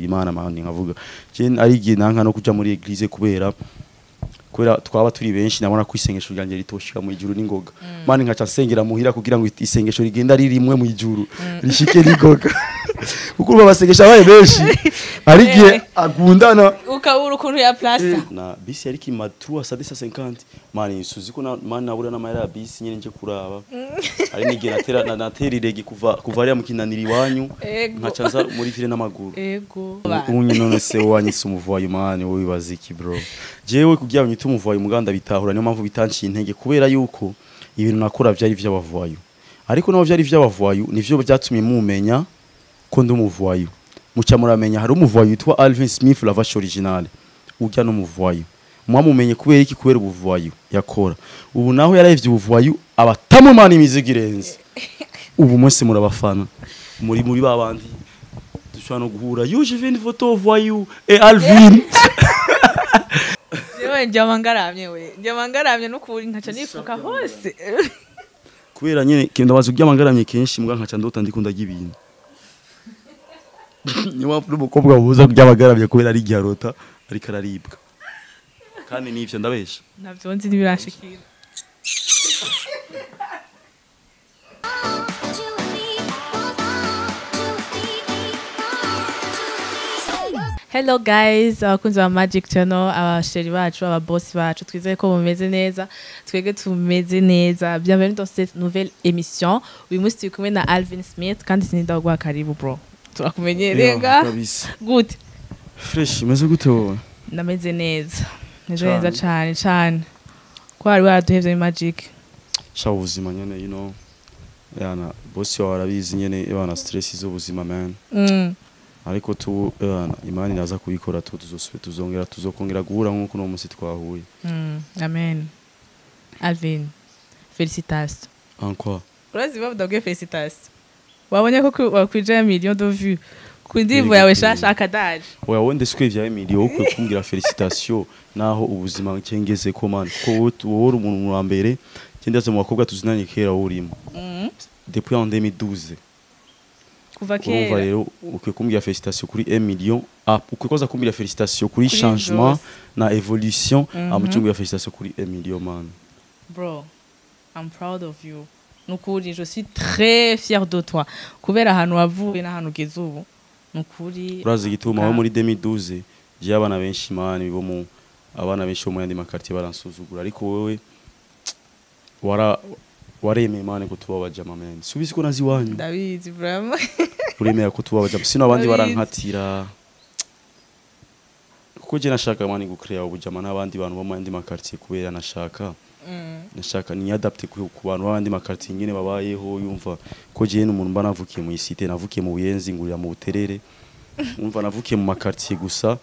Imana mani nkavuga je ari igihe nanka no kuja muri église kubera twaba turi benshi, nabona ko isengesho ryanjye ritoshika mu ijuru n'ingoga. Mani nkaca nsengera muhira kugira ngo isengesho rigenda ari rimwe mu ijuru rishike n'ingoga, kuko urumva abasengesha abaye benshi ari igihe agundana. Ukabura ukuntu ya plasa. Na bisi yari kima 350 mani, suzi ko mani nabura n'amahera ya bisi nyene nje kuraba. Ari n'igihe natera natera irege kuva hariya mu Kinanira iwanyu, nkaca nza muri ville n'amaguru. Unye none se wanyise umuvoyou, mani wowe wibaza iki, bro? Jewe kugira ngo nyite umuvoyou muganda bitahura, niyo mpamvu bitanciye intege, kubera yuko ibintu nakora vyari vy'abavoyou, ariko naho vyari vy'abavoyou nivyo vyatumye mumenya ko ndi umuvoyou. Muca muramenya hari umuvoyou witwa Alvin Smith la vache originale, urya n'umuvoyou mwamumenye kubera iki? Kubera ubuvoyou yakora. Ubu naho yarahevye ubuvoyou, abatamu mani imizigo irenze. Ubu munsi murabafana muri babandi dushobora no guhura, yo je veux une photo voyou et Alvin. Jewe njyama ngaramye, we njyama ngaramye n'ukuri, nkaca nifuka hose. Kubera nyene kenda bazi kuryama kenshi, mbwa nkaca ndota ndiko ndarya ibintu. Niyo mpamvu n'umukobwa buza kuryama agaramye, kubera ari igihe arota ariko araribwa. Kandi nivyo, ndabesha? Navyo nzi, ntibirashikira. Hello guys, abakunzi ba Magic Channel, abasheri bacu, ababosi bacu, twizeye ko mumeze neza, twebwe tumeze neza. Bienvenue dans cette nouvelle émission. Uyu munsi turi kumwe na Alvin Smith, kandi sininda guha karibu, bro. Turakumenyereye nga. Kabisa. Gute? Fresh, umeze gute wowe? Ndameze neza. Meze neza cyane cyane. Ko wari waraduhevye muri Magic. Sha, ubuzima nyene, you know, yana bosi wawe arabizi nyene, bana stress z'ubuzima, man. Ariko tu yana Imana iraza kubikora, tu tuzosubira, tuzongera, tuzokongera guhura nk'uko uno munsi twahuye. Amen. Alvin, félicitations. Encore? Urazi impamvu ndabwiye félicitations? Wabonye ko wakwije million de vues ku ndirimbo yawe shasha Akadaje. Oya, wowe ndetse vya Emilio ukwiye kumbwira félicitation naho ubuzima cyengeze ko, man, kuko wowe uri umuntu wa mbere cyendeze mu bakobwa tuzinanye kera wowe urimo depuis en 2012. Kuva Urumva kera. rero ukwiye kumbwira félicitation kuri 1 million, ah, ukwiye koza kumbwira félicitation kuri Kuri changement vyose. na évolution, amucungu ya félicitation kuri 1 million, man. Bro, I'm proud of you. Nukuri, je suis très fière de toi. Kubera ahantu wavuye n'ahantu ugeze ubu. Nukuri. Urazi igituma wowe muri 2012 je abana benshi, man, bo mu abana benshi bo mu yandi maquartier baransuzugura, ariko wowe wara waremeye, man, ko tuba abajama, man. Subizi ko nazi iwanyu. Ndabizi vraiment. Uremera ko tuba abajama, sino abandi Ndabizi. barankatira, kuko je nashaka, man, gucrea ubujama n'abandi bantu bo mu yandi maquartier, kubera nashaka nashaka ni adapte ku bantu b'abandi maquartier nyene babayeho. Yumva ko je n'umuntu mba navukiye mu cité, navukiye mu Buyenzi, ngurira mu Buterere. Umva, navukiye mu maquartier gusa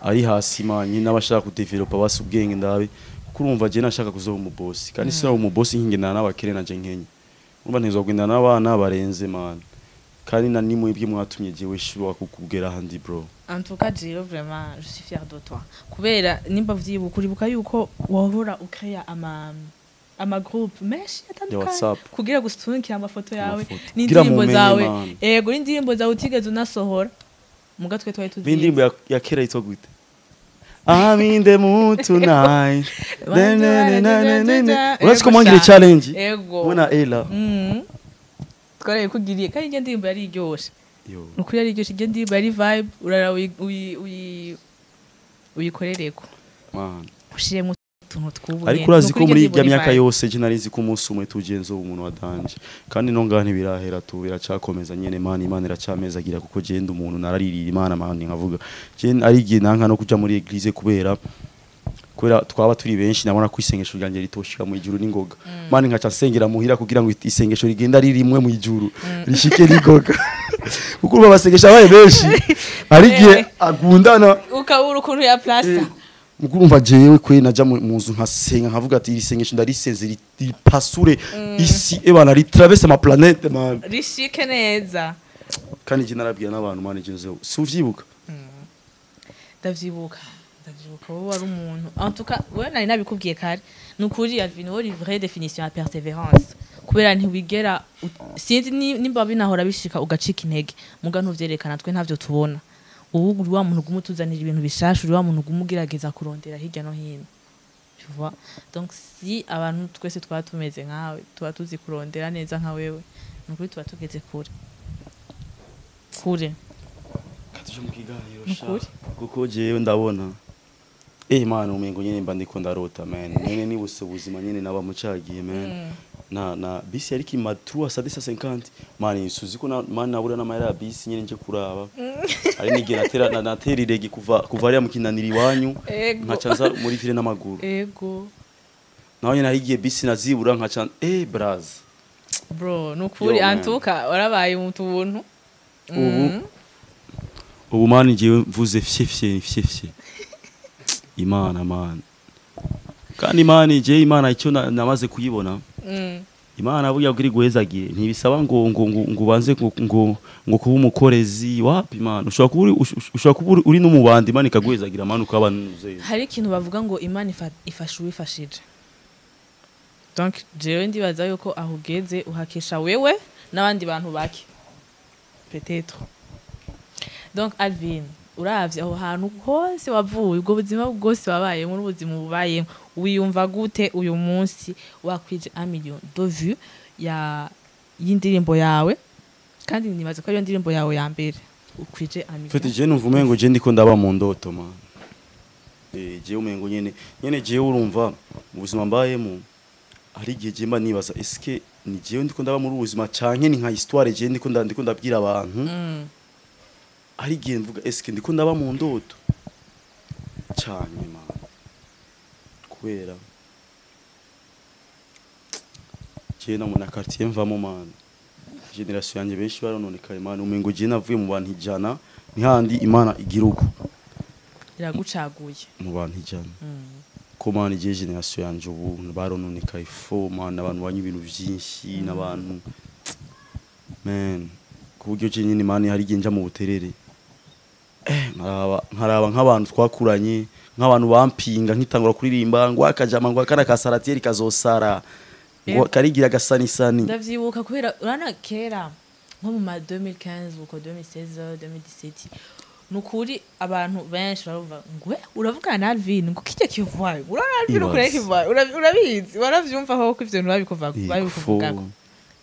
ari hasi, man, n'abashaka kudevelopa basi ubwenge ndabe, kuko urumva je nashaka kuzoba umubosi, kandi sinaba umubosi nkingendana n'abakire nanje nkenye. Urumva ntizwa kugendana n'abana barenze, man, kandi na nimwe ibyo mwatumye jewe shobora kukugera handi, bro. En tout cas, jewe vraiment, je suis fière de toi. Kubera nimba vyibuka, uribuka yuko wahora ucrea ama groupe menshi ya atandukanye WhatsApp kugira gusunikira amafoto yawe Amafoto. n'indirimbo Kugira mumenye, zawe. man. Ego, n'indirimbo zawe utigeze unasohora. Muga twe twari tuzi. B'indirimbo ya kera yitwa gute? I'm in the mood tonight. Urazi ko mwangiriye challenge? Ego. Mwe na Ella. Twarayikugiriye kandi iyo ndirimbo yari iryoshe. Yo. Nukuri yari iryoshe, iyo ndirimbo yari vibe, urara uyikorereko. Man. Ushiremo utuntu tw'ubu. Ariko urazi ko muri irya myaka yose je nari nzi ko umunsi umwe tugenzo umuntu wa danger, kandi no ngaha ntibirahera tu, biracakomeza nyene, man. Imana iracamezagira, kuko je ndi umuntu nararirira Imana, man, nkavuga je ari igihe nanka no kuja muri église kubera twaba turi benshi, nabona ko isengesho ryanjye ritoshika mu ijuru n'ingoga. Mani nkaca nsengera muhira kugira ngo isengesho rigenda ari rimwe mu ijuru rishike n'ingoga, kuko urumva abasengesha abaye benshi ari igihe agundana. Ukabura ukuntu ya plasa. Urumva jewe kwe naja mu nzu nkasenga, nkavuga ati iri sengesho ndarisenze ripasure isi, ebana ritraverse ma planète, man. Rishike neza. Kandi je narabwira n'abantu, man, je nzo si uvyibuka. Ndavyibuka, ndavyibuka. Wowe wari umuntu, en tout cas wowe nari nabikubwiye kare, ni ukuri Alvin, wowe uri vraie définition ya persévérance, kubera ntiwigera sinzi nimba binahora bishika ugacika intege, muga ntuvyerekana, twe ntavyo tubona. Ubu uri wa muntu uguma utuzanira ibintu bishasha, uri wa muntu uguma ugerageza kurondera hirya no hino, tu vois. Donc si abantu twese twaba tumeze nkawe, tuba tuzi kurondera neza nka wewe, ni ukuri tuba tugeze kure kure. Katuje mu kiganiro sha. Nukuri. Kuko jewe ndabona man, umengo nyene mba ndiko ndarota, man. Nyene nibuse ubuzima nyene naba mucagiye, man. Na bisi yari kima 350, man. Suzi ko man nabura n'amahera ya bisi nyene nje kuraba. Ari n'igihe natera irege kuva hariya mu Kinanira iwanyu, nkaca nza muri ville n'amaguru. Naho nyene hari igihe bisi nazibura, nkaca braz. Bro, nukuri. Yo, man. Antuka warabaye mu tuntu. Ubu man, jewe mvuze fye fye fye fye Imana, man. Kandi man, jewe Imana icyo namaze kuyibona, Imana burya bwiri guhezagire ntibisaba ngo ubanze ngo kuba umukorezi. Wapi, Imana ushobora kuba uri n'umubandi, Imana ikaguhezagira, man, ukaba nuzeye. Hari ikintu bavuga ngo Imana ifasha uwifashije. Donc jewe ndibaza yuko aho ugeze uhakesha wewe n'abandi bantu bake peut-être. Donc Alvin, uravye aho hantu hose wavuye, ubwo buzima bwose wabayemo n'ubuzima bubayemo, wiyumva gute uyu munsi wakwije 1 million de vues ya y'indirimbo yawe? Kandi nibaza ko ariyo ndirimbo yawe ya mbere ukwije 1 million. Fete je numva umengo je ndiko ndaba mu ndoto, man. Jewe umengo nyene jewe urumva mu buzima mbayemo, hari igihe je mba nibaza: eske ni jewe ndiko ndaba muri ubu buzima, canke ni nka histoire je ndiko ndabwira abantu? Hari igihe mvuga: eske ndiko ndaba mu ndoto canke, man? Kubera je no mu na quartier mvamo, man, génération yanje benshi barononekaye, man. Umengo je navuye mu bantu 100, ni handi Imana igira uko Iragucaguye. Mu bantu 100. Ko man, je génération yanje ubu barononekaye fo, man. Abantu banywa ibintu vyinshi n'abantu, man, ku buryo je nyine, man, hari igihe nja mu Buterere, nkaraba nk'abantu twakuranye, nk'abantu bampinga nkitangura kuririmba, ngo akajama, ngo akana kasaratieri kazosara, ngo karigira gasanisani. Ndavyibuka, kubera urana kera nko mu ma 2015 uko, 2016, 2017, nukuri abantu benshi baravuga ngo: "We, uravugana na Alvin ngo kijya kivayo, urabona Alvin?" Ibaze. Ukure kivayo. Urabizi, waravyumva ho ko ivyo bintu babikuvugako. Fo.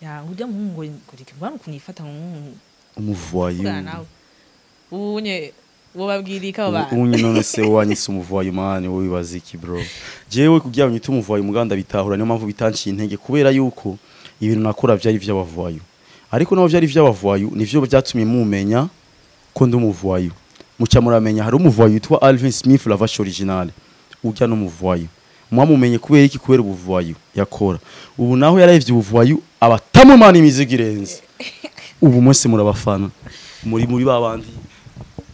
Ya urya muhungu ngo reka ukuntu yifata ngo Umuvoyou. Uvugana nawe ubunye wobabwira iki abo bantu? Unye none se wanyise umuvoyou, man, wowe wibaza iki, bro? Jewe kugira ngo nyite umuvoyou muganda bitahura, niyo mpamvu bitanciye intege, kubera yuko ibintu nakora vyari vy'abavoyou, ariko naho vyari vy'abavoyou nivyo vyatumye mumenya ko ndi umuvoyou. Muca muramenya hari umuvoyou yitwa Alvin Smith la vache originale, urya n'umuvoyou mwamumenye kubera iki? Kubera ubuvoyou yakora. Ubu naho yarahevye ubuvoyou, abatamu, man, imizigo irenze. Ubu mwese murabafana, muri babandi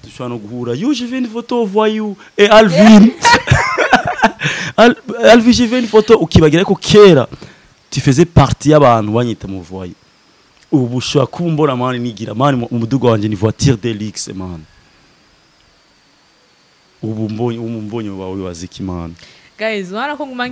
dushobora no guhura: "Yo, j'ai fait une photo, voyou." Et Alvin, Alvin, j'ai fait une photo. Ukibagira ko kera tu faisais partie y'abantu banyita mu voyou. Ubu ushobora kuba umbona, man, nigira, man, mu muduga wanje ni voiture de luxe, man. Ubu mbonye wawe wibaza iki, man? Guys, urabona ko nguma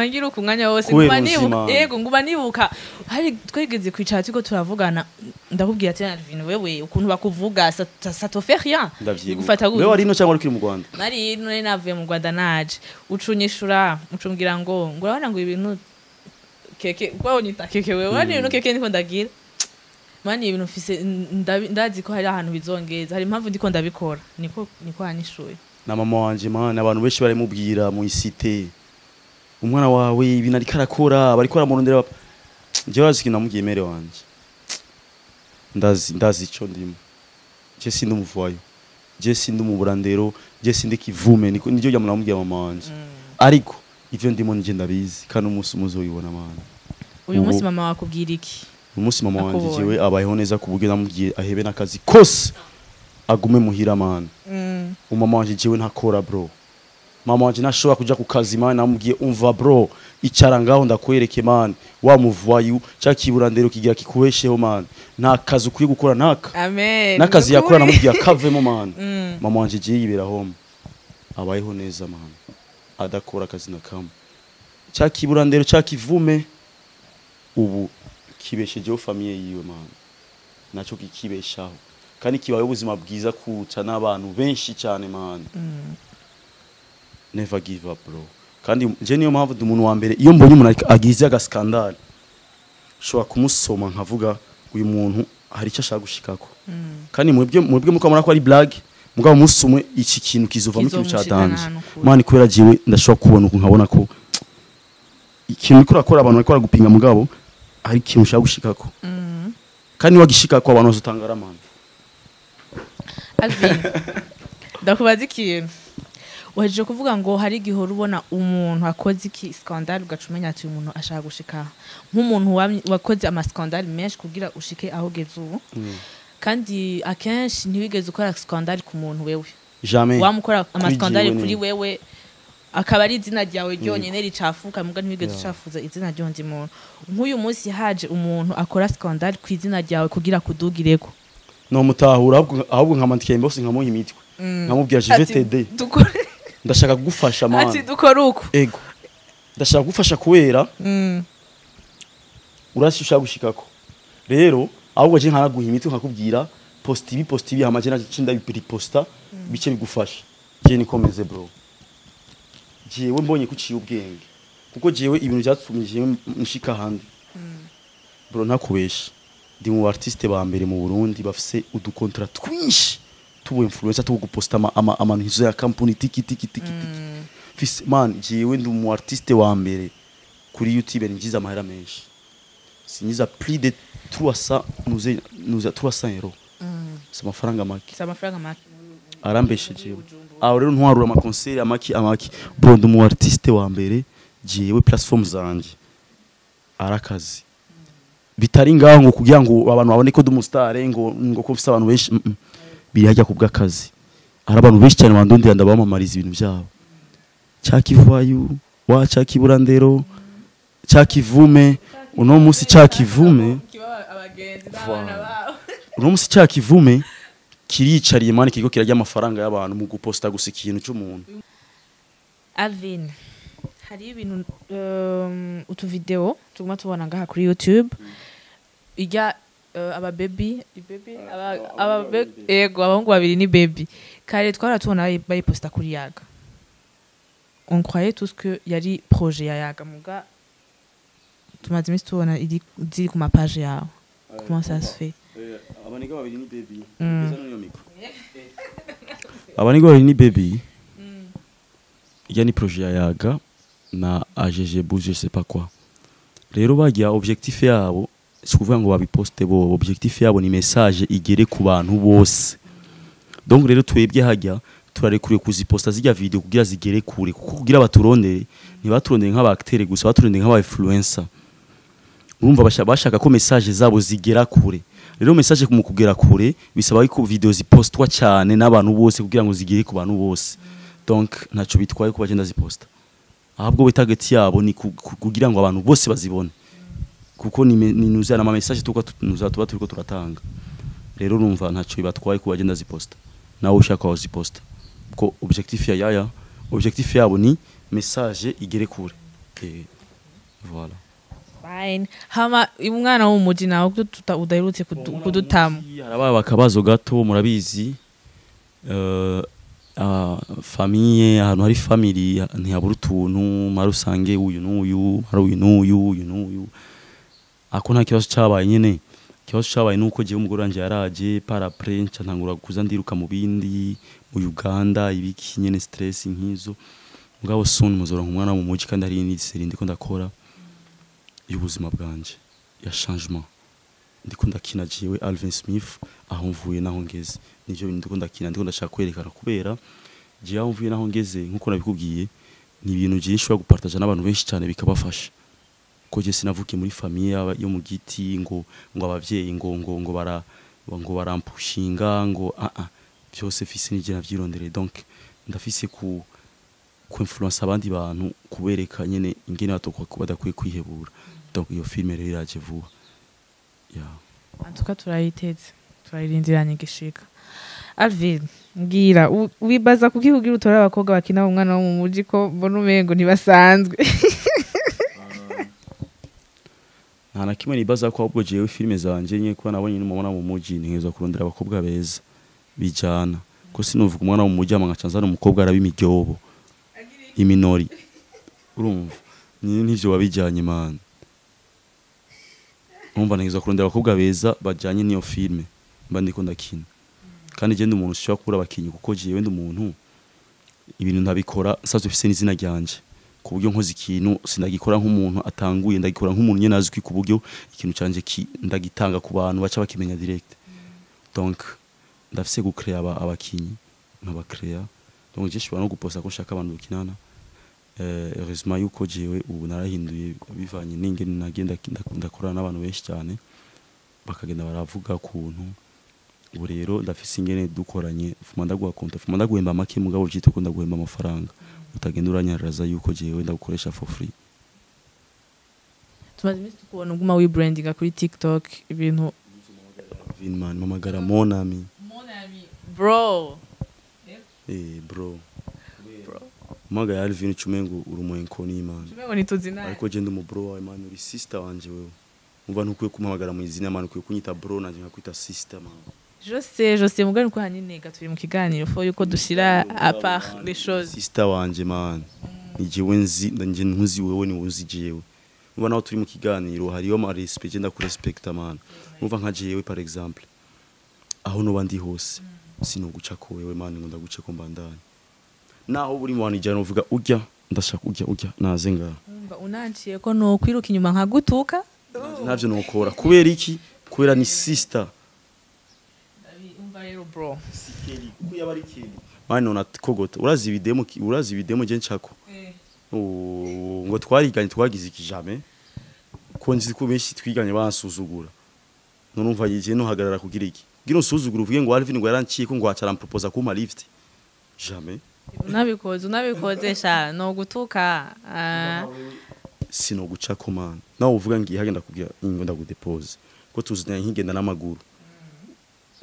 ngira uku umwanya wose. Kubera Nguma nibuka. ubuzima. Yego, nguma nibuka hari twigeze kwicara turiko turavugana, ndakubwira ati: "Alvin, wewe ukuntu bakuvuga, ça te fait rien?" Ndavyibuka. Bigufata gute? Wewe wari ino cyangwa wari ukiri mu Rwanda? Nari none navuye mu Rwanda naje, ucunyishura ucumbwira ngo urabona ngo ibintu keke kwa unyita keke wewe, urabona ibintu keke ndiko ndagira, man, ibintu mfise ndazi ko hari ahantu bizongeza, hari impamvu ndiko ndabikora. Niko yanyishuye. Na mama wanje, man, abantu benshi baramubwira mu isite: "Umwana wawe ibintu ariko arakora, bariko baramurondera." Njyewe wazi ikintu namubwiye? Mère wanje, ndazi ico ndimo. Je sindi umuvoyou, je sindi umuburandero, je sindi kivume. Niko niryo rya namubwiye mama wanje, ariko ivyo ndimo nije ndabizi, kandi umunsi muzoyibona, man. Uyu munsi mama wakubwira iki? Umunsi mama wanje Akubonye. jewe abayeho neza, ku buryo namubwiye ahebe n'akazi kose agume muhira, man. Umama wanje jewe ntakora, bro. Mama wanje ntashobora kuja ku kazi, man. Namubwiye: "Umva bro, icara ngaho ndakwereke, man, wa muvoyou ca kiburandero kigira kikubesheho, man. Nta kazi ukwiye gukora naka." Amen. N'akazi yakora Nukuri. namubwiye akavemo, man. Mama wanje jewe yibera home, abayeho neza, man, adakora akazi na kamwe. Ca kiburandero ca kivume ubu kibeshejeho famille yiwe, man, naco kikibeshaho. Kandi kibaye ubuzima bwiza kuruta n'abantu benshi cyane, man. Never give up, bro. Kandi je niyo mpamvu ndi umuntu wa mbere, iyo mbonye umuntu agize agaskandale, nshobora kumusoma nkavuga uyu muntu hari icyo ashaka gushikako. Kandi mwebwe mukamubona ko ari blague, mugabo umunsi umwe iki kintu kizovamo ikintu cya Kizomushikana danger. ahantu kure. Man, kubera jewe ndashobora kubona uku nkabona ko ikintu uriko urakora, abantu bariko baragupinga, mugabo hari ikintu ushaka gushikako. Kandi wagishikako, abantu bazotangara, man. Alvin, ndakubaza ikintu. Uhejeje kuvuga ngo hari igihe uhora ubona umuntu akoze iki scandale, ugaca umenya ati uyu muntu ashaka gushika aha. Nk'umuntu wakoze amaskandale menshi kugira ushike aho ugeze ubu, kandi akenshi ntiwigeze ukora scandale ku muntu wewe. Jamais. Wamukora amaskandale jewe kuri nyene. Wewe akaba ari izina ryawe ryonyene ricafuka, muga ntiwigeze ucafuza izina ry'undi muntu. Nk'uyu munsi haje umuntu akora scandale ku izina ryawe kugira kudugireko, No mutahura, ahubwo nkamandikira inbox, nkamuha imitwe, nkamubwira: "Je vais Ati, t'aider." Ndashaka kugufasha, man. Ati dukore uko. Ego, ndashaka kugufasha kubera urasi ushaka gushikako. Rero ahubwo je nkanaguha imitwe, nkakubwira: "Post ibi, post ibi," hama je nace ndabiposta, bice bigufasha. Je nikomeze, bro. Jewe mbonye ko uciye ubwenge, kuko jewe ibintu byatumye jewe nshika ahandi, bro, ntakubesha, ndi mu artiste ba mbere mu Burundi bafise udukontra twinshi tubu influencer, tubu guposta ama ya company, tiki tiki tiki tiki. Fise, man, jewe ndi mu artiste wa mbere kuri YouTube ninjiza amahera menshi, sinyiza plus de 300, nuze 300 euros, si amafaranga make. Si amafaranga make. Arambeshe jewe aho rero ntwarura amakonseri amaki amaki. Bro, ndi umu artiste wa mbere, jewe platform zanje arakazi bitari ngaho ngo kugira ngo abantu babone ko ndi umustar, ngo ko mfise abantu benshi. Biri hajya kubw'akazi. Hari abantu benshi cyane bandondera, ndabamamariza ibintu byabo, cyakivayu wa cyakiburandero cyakivume. Uno munsi cyakivume, uno munsi cyakivume kiricariye, man, kiriko kirarya amafaranga y'abantu mu guposta gusa ikintu cy'umuntu. Alvin, hari ibintu, utuvideo tuguma tubona ngaha kuri YouTube, ijya aba baby baby ego, abahungu babiri ni baby. Kare twara tubona bayiposta kuri Yaga, on croyait tous que yari projet ya Yaga, muga tumaze iminsi tubona iri ziri ku mapage yawe. Comment ça se fait? Abaniga babiri ni baby. Geza n'iyo micro. Abaniga babiri ni baby, ijya ni projet ya Yaga na AGG Bouge, je sais pas quoi. Rero bagira objectif yabo si kuvuga ngo babiposte bo, objectif yabo ni message igere ku bantu bose. Donc rero twebwe hajya turarekuriye kuziposta zijya video kugira zigere kure, kuko kugira baturondere, ntibaturondere nk'aba acteur gusa, baturondere nk'aba influencer. Urumva bashaka ko message zabo zigera kure. Rero message mu kugera kure bisaba ko video zipostwa cyane n'abantu bose kugira ngo zigere ku bantu bose. Donc ntacyo bitwaye ko bagenda ziposta, ahubwo we target yabo ni kugira ngo abantu bose bazibone, kuko ni nuza na message tuko nuza tuba turiko turatanga. Rero urumva ntacyo bibatwaye ko bagenda ziposta, nawe ushaka waziposta, ko objectif ya yaya, objectif yabo ni message igere kure. Voilà. Fine. Hama umwana wo mu muji nawe ko udaherutse kudutama? Harabaye akabazo gato, murabizi. Famille, ahantu hari family ntihabura utuntu, mara usange uyu n'uyu, mara uyu n'uyu, uyu n'uyu. Ako nta kibazo cyabaye nyene. Ikibazo cyabaye nuko jewe umugore wanje yaraje par après, nca ntangura kuza ndiruka mu bindi, mu Uganda, ibiki nyene, stress nk'izo. Mugabo soon muzoronka umwana wo mu muji, kandi hari n'indi série ndiko ndakora y'ubuzima bwanje ya changement, ndiko ndakina jewe Alvin Smith, aho mvuye naho ngeze. Nivyo bintu ndiko ndakina, ndiko ndashaka kwerekana, kubera jewe aho mvuye naho ngeze, nkuko nabikubwiye, ni ibintu jewe nshobora gupartager n'abantu benshi cyane bikabafasha, ko je sinavukiye muri famille yo mu giti ngo abavyeyi ngo bara ngo barampushinga ngo ah ah, byose fise nije navyirondereye. Donc ndafise ku influence abandi bantu, kubereka nyene ingene batokwa badakwiye kwihebura. Donc iyo film rero iraje vuba, yeah. En tout cas turayiteze, turayirindiranye igishika. Alvin, mbwira, wibaza kuki kugira utore abakobwa bakina umwana wo mu muji, ko mbona umengo ntibasanzwe? Nta na kimwe nibaza ko, ahubwo jewe filime zanje nye kuba nabonye n'umubona mu muji, ntegerezwa kurondera abakobwa beza bijana, ko sinuvuga umwana wo mu muji hama nkaca nzana umukobwa araba imiryobo, iminori, urumva nyine ntivyo wabijanye, man. Urumva ntegerezwa kurondera abakobwa beza bajanye n'iyo filime mba ndiko ndakina. Kandi je ndi umuntu ushobora kubura abakinyi, kuko jewe ndi umuntu ibintu ntabikora nsanzwe mfise n'izina ryanje, ku buryo nkoze ikintu sindagikora nk'umuntu atanguye, ndagikora nk'umuntu nyene azwi, ku buryo ikintu canje ndagitanga ku bantu baca bakimenya direct. Donc ndafise gucrea abakinyi, nkabacrea. Donc je shobora no guposta ko nshaka abantu dukinana. Heureusement yuko jewe ubu narahinduye bivanye n'ingene nagenda ndakorana n'abantu benshi cyane, bakagenda baravuga kuntu ubu rero ndafise ingene dukoranye, fuma ndaguha konta, fuma ndaguhemba make, mugabo vyitwa ko ndaguhemba amafaranga, utagenda uranyararaza yuko jewe ndagukoresha for free. Tumaze iminsi tukubona uguma wibrandinga kuri TikTok ibintu. Vinman, mamagara mon ami. Mon ami, bro. Bro, Maga Alvin, ucumengo uri umu inconnu, man. Tumengo ntituzi naye. Ariko je ndi umu bro wawe, man, uri sister wanje wewe. Umva, ntukwiye kumpamagara mu izina, man, ukwiye kunyita bro, nanje nkakwita sister, man. Je sais, je sais, mugani ko hanini turi mu kiganiro, faut yuko dushira à part les choses. Sister wanje, man, ni jewe nzi, nje ntuzi wewe, ni uzi jewe. Umva, naho turi mu kiganiro hariyo ama respect, je ndakurespecta, man. Umva, nka jewe par exemple, aho noba ndi hose sinoguca ko wewe, man, ngo ndaguce ko mbandanye naho buri mu bantu ijana uvuga urya ndashaka urya urya naze ngaha. Umva, unanciye ko no kwiruka inyuma nkagutuka. Ntavyo nokora. Kubera iki? Kubera ni sister. Umva rero, bro. Kelly, kuko yaba ari Kelly, man, nona kogota. Urazi ibidemo, urazi ibidemo je nshako. Oh, ngo twariganye, twagize ikijame, ko nzi ko benshi twiganye bansuzugura. None umva, yije no hagarara kugira iki, kugira unsuzugura, uvuge ngo Alvin ngo yaranciye ko ngo acara amproposa kumpa lift, jamais. Unabikoze, unabikoze sha no gutuka, ah. Sinoguca ko, man. Nawe uvuga ngiye hagenda kugira ingo ndagudepose, ko tuzinanye nkigenda n'amaguru.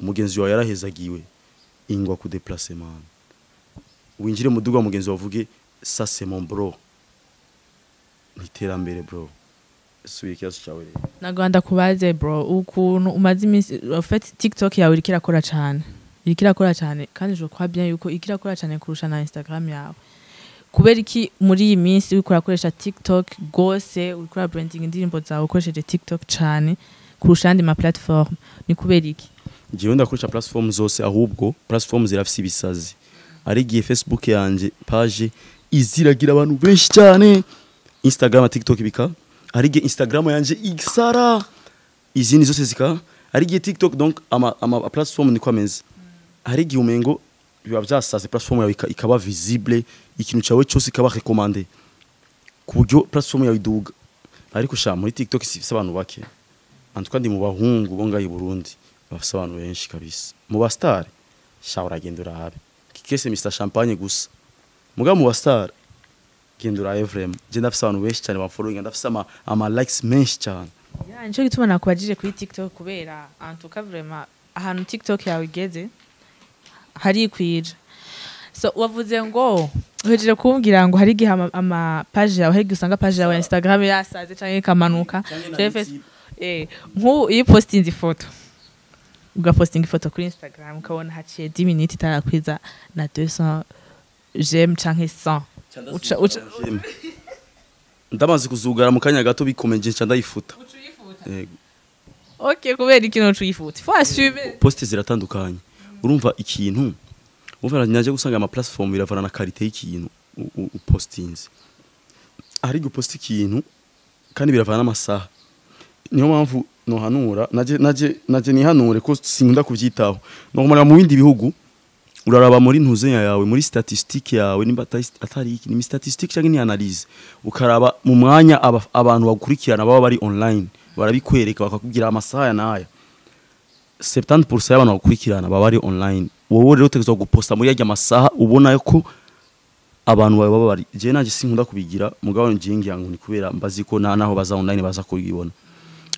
Umugenzi wawe yarahezagiwe, ingwa ku déplacer, man. Winjire mu duga mugenzi wawe uvuge: "Ça, c'est mon bro." Niterambere, bro. Suye ikibazo cyawe rero. Nagwanda kubaze, bro, ukuntu umaze iminsi, en fait TikTok yawe iriko irakora cane, iriko irakora cane, kandi je crois bien yuko iriko irakora cane kurusha na Instagram yawe. Kubera iki muri iyi minsi uriko urakoresha TikTok gose, uriko ura branding indirimbo zawe ukoresheje TikTok cane kurusha andi ma platform? Ni kubera iki? Jewe ndakoresha platform zose, ahubwo platform zirafise ibisazi. Ari igihe Facebook yanje page iziragira abantu benshi cyane, Instagram na TikTok bika, ari igihe Instagram yanje isara, izindi zose zika, ari igihe TikTok. Donc ama platform niko ameze. Hari igihe umengo biba vyasaze, platform yawe ikaba visible, ikintu cyawe cyose ikaba recommandé, ku buryo platform yawe iduga. Ariko sha, muri TikTok sifise abantu bake. En tout cas ndi mu bahungu bo ngaha i Burundi bafise abantu benshi kabisa. Mu ba star, sha, uragenda urabe kikese Mr Champagne gusa. Muga mu ba star, genda urabe, vraiment je ndafise abantu benshi cyane bamfollowing, ndafise ama likes menshi cyane. Ya, nico gituma nakubajije kuri TikTok, kubera en tout cas vraiment ahantu TikTok yawe igeze harikwije. So wavuze ngo uhejeje kumbwira ngo hari igihe ama page yawe, hari igihe usanga page yawe ya Instagram yasaze canke ikamanuka. Canke na Canke YouTube. Nk'ubu iyo upostinze ifoto, ugapostinga ifoto kuri Instagram, ukabona haciye 10 minutes itarakwiza na 200 j'aime canke 100, uca Ndamaze kuzugara mu kanya gato bikomeje, nca ndayifuta. Yego. OK, kubera ikintu uca uyifuta? Faut assumer. Poste ziratandukanye. Urumva ikintu, umva, naje gusanga ama platform biravana na qualité y'ikintu upostinze. Hari guposta ikintu kandi biravana n'amasaha. Niyo mpamvu nohanura, naje nihanure ko sinkunda kuvyitaho. Normal mu bindi bihugu uraraba muri ntuzenya yawe, muri statistique yawe, nimba atari iki, ni statistique cyangwa ni analyse, ukaraba mu mwanya abantu bagukurikirana baba bari online, barabikwereka, bakakubwira amasaha ya n'aya, 70% y'abantu bagukurikirana baba bari online. Wowe rero utegerezwa guposta muri yarya masaha ubona ko abantu bawe baba bari. Je nanje sinkunda kubigira, mugabo ngiye ngira ngo ni kubera mbazi ko na naho baza online baza kubibona.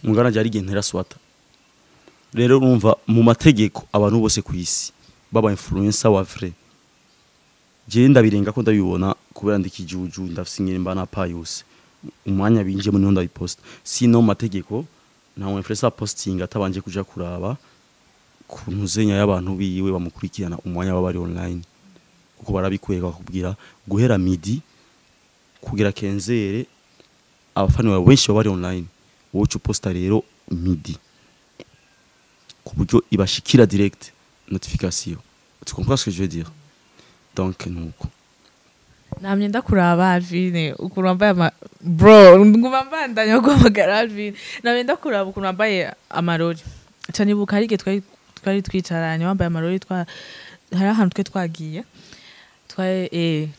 Mugabo nanje ari igihe ntera swata. Rero urumva, mu mategeko abantu bose ku isi baba influencer wa vrai, je ndabirenga ko ndabibona kubera ndi kijuju, ndafise ingene mba na payose, umwanya binjiyemo niho ndabiposta. Sino mu mategeko Nta mu influencer posting atabanje kuja kuraba ku ntuzenya y'abantu biwe bamukurikirana umwanya baba bari online, kuko barabikwereka, bakubwira guhera midi kugera kenzere abafana bawe benshi baba bari online. Wowe uca uposta rero midi ku buryo ibashikira direct notification. Tu comprends ce que je veux dire? Donc nuko. Namye ndakuraba, Alvin, ukuntu wambaye ama, bro, nguma mbandanya guhamagara Alvin. Namye ndakuraba ukuntu wambaye amarori, ca nibuka hari igihe twari twicaranye wambaye amarori, twa hari ahantu twe twagiye twa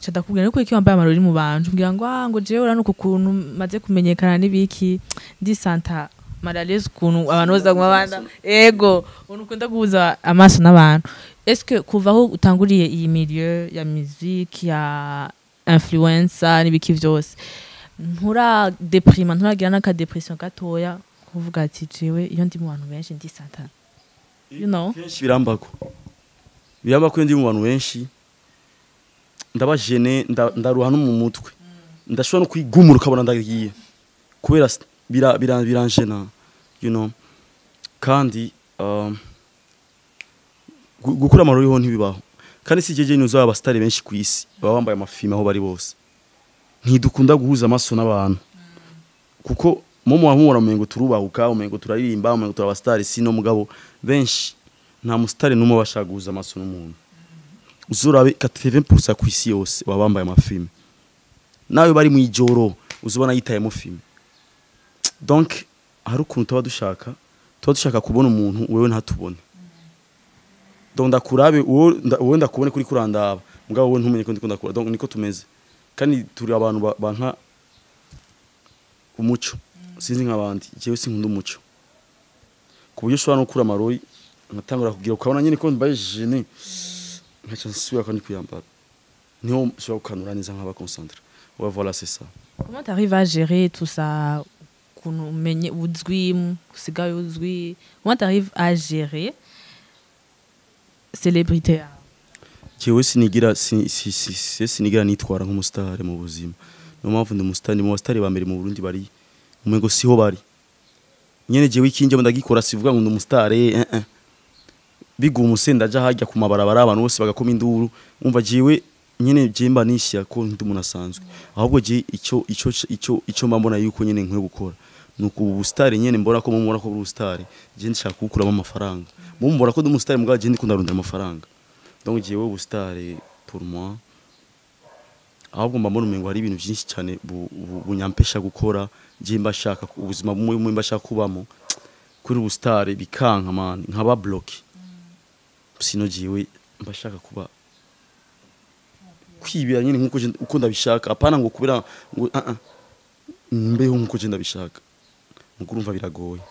ca ndakubwira ariko iki wambaye amarori mu bantu, mbwira ngo ah, ngo jewe urabona uku kuntu maze kumenyekana n'ibiki, ndisanta mal à l'aise ukuntu abantu bose baguma banda, ego ukuntu ukunda guhuza amaso n'abantu. Est-ce que kuva aho utanguriye iyi milieu ya musique, ya influencer n'ibiki vyose, ntura déprima, nturagira n'aka dépression gatoya, kuvuga ati jewe iyo ndi mu bantu benshi ndisanta, you know? Kenshi birambako iyo ndi mu bantu benshi ndaba gêné, ndaruha no mu mutwe, ndashobora no kwigumura ukabona ndagiye kubera biranjena. Kandi gukura amarori ho ntibibaho, kandi si jeje nuzo abastari benshi ku isi baba bambaye amafilme aho bari bose. Ntidukunda guhuza amaso n'abantu kuko momo wamubona umengo turubahuka, umengo turaririmba, umengo turabastari. Sino mugabo benshi, nta mustari n'umwe bashaka guhuza amaso n'umuntu. Uzurabe 80% ku isi yose baba bambaye amafilme, nawe bari mu ijoro uzubona yitayemo filme. Donc hari ukuntu tuba dushaka kubona umuntu, wewe ntatubone. Donc ndakurabe wowe, ndakubone kuri kurandaba, mugabo wowe ntumenye ko ndiko ndakura. Donc niko tumeze, kandi turi abantu banka umuco. Sinzi nk'abandi, jewe sinkunda umuco ku buryo ushobora no gukura amarori nkatangura kugira ukabona nyine ko mbaye gêné, nkaca nsubira kandi kuyambara, niho nshobora gukanura neza nkaba concentré. Ouais, voilà, c'est ça. Comment tu arrives à gérer tout ça, ukuntu umenye uzwi, usigaye uzwi? Comment tu arrives à gérer célébrité yawe? Jewe sinigira si, si, si, si, sinigira nitwara nk'umusitari mu buzima. Niyo mpamvu ndi umusitari mu basitari ba mbere mu Burundi bari umengo siho bari nyene. Jewe ikinje ndagikora, sivuga ngo ndi umusitari, eh. Bigumuse ndaja hajya ku mabarabara, abantu bose bagakoma induru. Umva, jewe nyene je mba nishyira ko ndi umuntu asanzwe. Ahubwo je icyo mba mbona yuko nyene nkwiye gukora nuko ubu busitari nyene mbona ko mubona ko buri ubusitari, je ndashaka kubukuramo amafaranga. Mumbona ko ndi umusitari, mugabo je ndiko ndarondera amafaranga. Donc jewe ubusitari pour moi, ahubwo mba mbona umengo hari ibintu byinshi cyane bunyampesha gukora. Je mba shaka ubuzima bumwe bumwe mba shaka kubamo kuri ubusitari bikanka, man, nkaba bloqué. Sino jewe mba shaka kuba kwibera nyine nkuko uko ndabishaka, apana ngo kubera ngo ah ah, mbeho nkuko je ndabishaka. Muko urumva biragoye,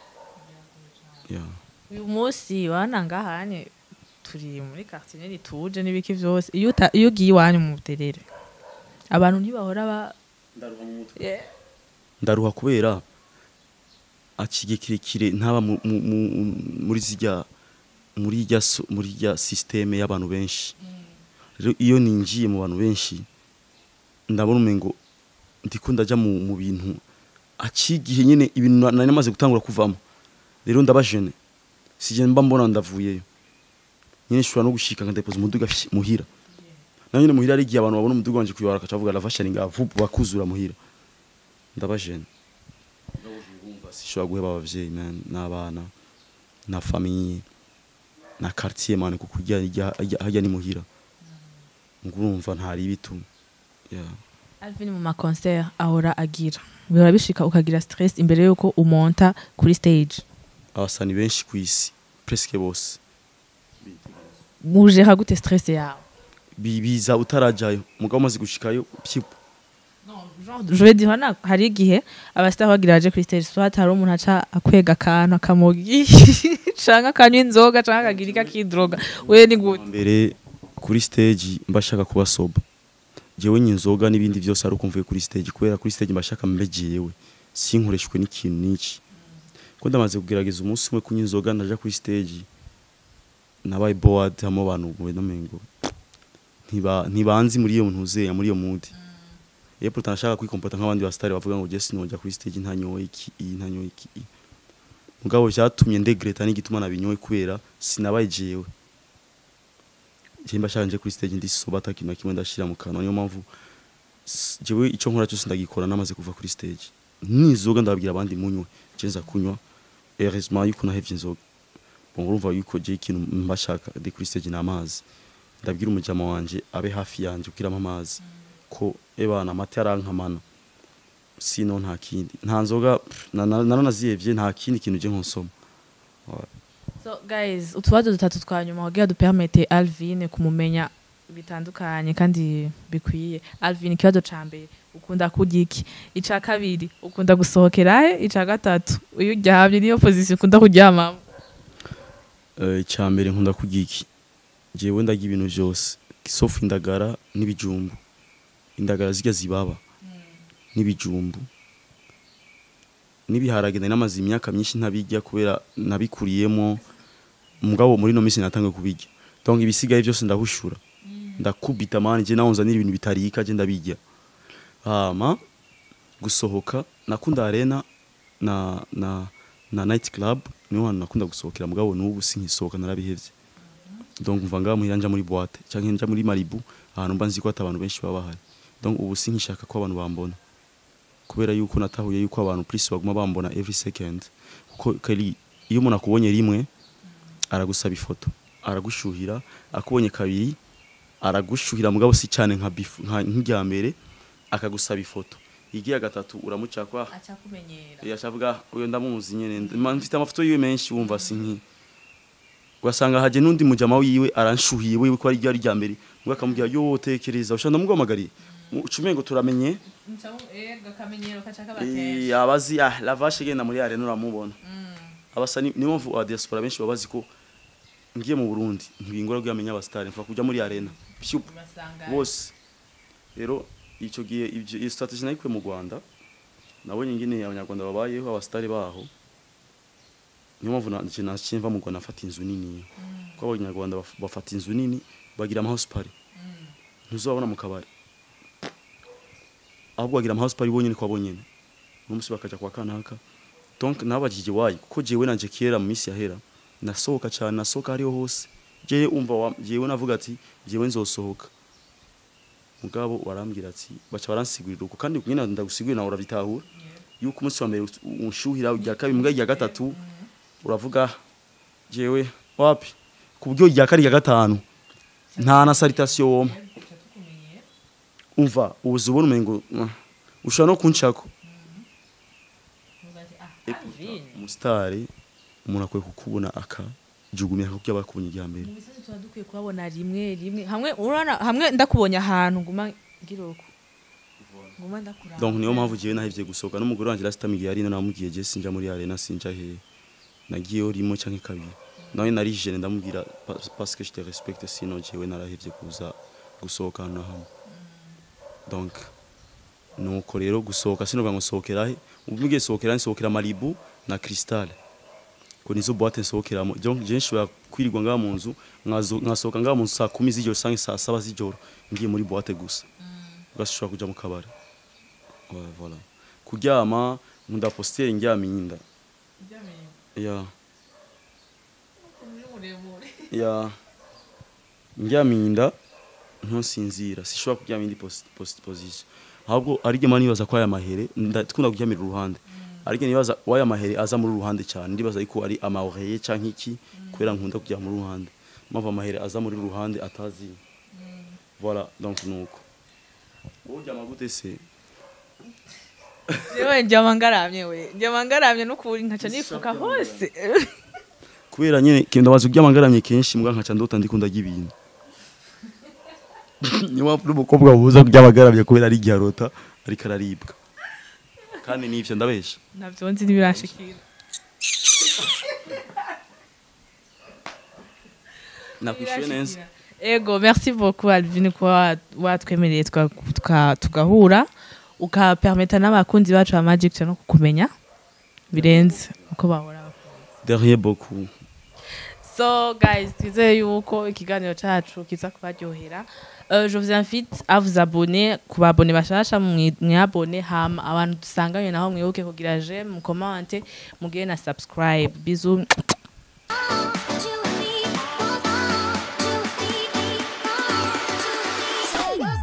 yeah. Uyu munsi wana ngahanye turi muri quartier nyene tuje n'ibiki vyose, iyo ugiye iwanyu mu buterere abantu ntibahora ba Ndaruha mu mutwe. Yeah. Ndaruha kubera akige kirekire ntaba muri zijya muri rya système y'abantu benshi. Rero iyo ninjiye mu bantu benshi ndabona umengo ndiko ndaja mu bintu akigihe nyene ibintu nari namaze gutangura kuvamo. Rero ndaba gêné, sije mba mbona ndavuyeyo nyene, nshobora no gushika nkadepoza umuduga muhira. Na nyene muhira ari igihe abantu babona umuduga wanje kuyobora bakaca bavuga ravasha ninga vuba bakuzura muhira. Ndaba gêné, sishobora guheba abavyeyi, man, n'abana na famille na quartier, man, kuko hajya ni muhira. Ngo urumva ntari ibitu, yeah. Alvin, mu ma concert ahora agira, bihora bishika ukagira stress imbere yuko umonta kuri stage? Abasani benshi ku isi, presque bose. Mujera gute stress yawe? Biza utarajayo, mugabo umaze gushikayo pyipu. Genre, je vais dire na hari igihe abastar bagira baje kuri stage, soit hari umuntu aca akwega akantu akamogi canke akanywa inzoga canke akagira ikakidroga. We ni gute? Mbere kuri stage mba shaka kuba sober. Jewe nyinzoga n'ibindi byose ari uko mvuye kuri stage, kubera kuri stage mba shaka mbe jewe sinkoreshwe n'ikintu n'iki, ko ndamaze kugerageza umunsi umwe kunywa inzoga ndaja kuri stage, nabaye bored hamwe abantu namengo ntibanzi muri iyo ntuzeya, muri iyo mood. Iyo pourtant nashaka kwikomporta nk'abandi ba star bavuga ngo je sinojya kuri stage ntanyoye iki iyi, ntanyoye iki iyi. Mugabo vyatumye ndegreta n'igituma nabinyoye, kubera sinabaye jewe. Je mba shanje kuri stage ndi sober, ata kintu na kimwe ndashira mu kanwa. Niyo mpamvu jewe ico nkora cyose ndagikora namaze kuva kuri stage. Nizoga ndababwira abandi munywe, je nza kunywa. Heureusement yuko nahevye inzoga. Bon, urumva yuko je ikintu mbashaka ndi kuri stage ni amazi. Ndabwira umujama wanje abe hafi yanje kugira amazi, ko ebana amata yarankamana. Sino nta kindi, nta nzoga, pff, naranazihevye, nta kindi kintu je nkonsoma. So guys, utubazo dutatu twa nyuma kugira dupermete Alvin kumumenya bitandukanye kandi bikwiye. Alvin, ikibazo ca mbere, ukunda kurya iki? Ica kabiri, ukunda gusohokera he? Ica gatatu, iyo uryamye niyo position ukunda kuryamamo? Icya mbere, nkunda kurya iki? Jewe ndarya ibintu vyose sauf indagara n'ibijumbu. Indagara zirya zibaba n'ibijumbu n'ibiharage, nari namaze imyaka myinshi ntabirya kubera nabikuriyemo. Mugabo muri no minsi natangiye kubirya. Donc ibisigaye byose ndahushura, ndakubita mani. Je naho nzanira ibintu bitarika, je ndabirya. Hama gusohoka, nakunda arena na night club, niho hantu nakunda gusohokera. Mugabo n'ubu sinkisohoka, narabihevye. Donc mva ngaha muhira nja muri boîte canke nja muri Malibu, ahantu mba nzi ko ata abantu benshi baba bahari. Donc ubu sinkishaka ko abantu bambona, kubera yuko natahuye yuko abantu plus baguma bambona every second, kuko kari iyo umuntu akubonye rimwe aragusaba ifoto, aragushuhira. Akubonye kabiri aragushuhira, mugabo si cyane nka bifu nka nk'irya mbere, akagusaba ifoto. Igiya gatatu uramucakwa. Acakumenyera. Yashavuga uyo ndamuzi nyene, mfite amafoto yiwe menshi. Wumva sinki ugasanga haje n'undi mujama wiwe aranshuhiye wiwe ko ari rya mbere, ngo akamubwira yo tekereza ushanda ndamuguhamagariye ucumengo turamenye. Akamenyero kaca kaba. Abazi ah la vache genda muri arena uramubona. Abasa niyo mpamvu aba diaspora benshi babazi ko ngiye mu Burundi ntibingora kuyamenya aba star, mfa kuja muri arena pyup bose. Rero icyo gihe ibyo iyo strategy nayikuye mu Rwanda, nabonye ingene abanyarwanda babayeho, abastari baho. Niyo mpamvu nje naciye mva mu Rwanda nafata inzu nini, kuko abanyarwanda bafata inzu nini, bagira ama house party. Ntuzabona mu kabari, ahubwo bagira ama house party bonyene kwa bonyene, n'umunsi bakaja kwa kanaka. Donc nabajije wayi, kuko jewe nanje kera mu minsi yahera nasohoka cyane, nasohoka hariho hose. Jewe umva jewe navuga ati jewe nzosohoka, mugabo warambwira ati baca baransigurira uko, kandi nyine ndagusigurira nawe urabitahura yuko umunsi wa mbere unshuhira, irya kabiri, mbwa irya gatatu uravuga jewe wapi, ku buryo irya kane, irya gatanu nta na salutation wompa. Umva ubuze ubona umengo ushobora no kunshako. Umusitari umuntu akwiye kukubona akajugumira kuko yaba akubonye irya mbere. Mu bisanzwe tuba dukwiye kuhabona rimwe rimwe hamwe, urabona hamwe ndakubonye ahantu nguma ngira uko nguma ndakuraba. Donc niyo mpamvu jewe nahevye gusohoka. N'umugore wanje last time igihe yari ino namubwiye je sinja muri arena, sinja he, nagiyeyo rimwe canke kabiri. Nawe nari jeune, ndamubwira parce que je te respecte, sinon jewe narahevye kuza gusohoka ahantu na hamwe. Donc nuko rero gusohoka sinovuga ngo sohokera he. Ubu mugiye sohokera, nsohokera Malibu na Crystal, ko nizo boîte nsohokeramo. Donc je nshobora kwirirwa ngaha mu nzu, nkasohoka ngaha mu nzu saa 10 z'ijoro canke saa 7 z'ijoro, ngiye muri boîte gusa, ugashobora kuja mu kabari. Ouais, voilà. Kuryama, nkunda posture ndyamiye inda. Ya. Ya. Ndyamiye inda ntusinzira, sishobora kuryama indi position. Ahubwo ari man nibaza ko aya mahere ndakunda kuryamira uruhande. Ariko nibaza waya mahere aza muri ruhande cyane, ndibaza yuko ari ama oreiller canke iki, kubera nkunda kuryama muri ruhande. Mpamvu amahere aza muri ruhande atazi. Voilà, donc nuko. Wowe uryama gute se? Jewe ndyama ngaramye, we ndyama ngaramye n'ukuri, nkaca nifuka hose. Kubera nyene kenda bazi kuryama ngaramye kenshi, mbwa nkaca ndota ndiko ndarya ibintu. Niyo mpamvu n'umukobwa buza kuryama agaramye, kubera ari igihe arota ariko araribwa. Kandi nivyo ndabesha? Navyo nzi, ntibirashikira. Nakwishuye neza? Ego, merci beaucoup Alvin kuba watwemereye tugahura, ukapermeta n'abakunzi bacu ba Magic Channel kukumenya birenze uko bahora. De rien, beaucoup. So guys, twizeye yuko ikiganiro cacu kiza kubaryohera. Je vous invite à vous abonner, kuba abonner bashasha, mwabone, hama abantu dusanganywe naho mwibuke kugira j'aime, mucommente, mugire na subscribe. Bisous.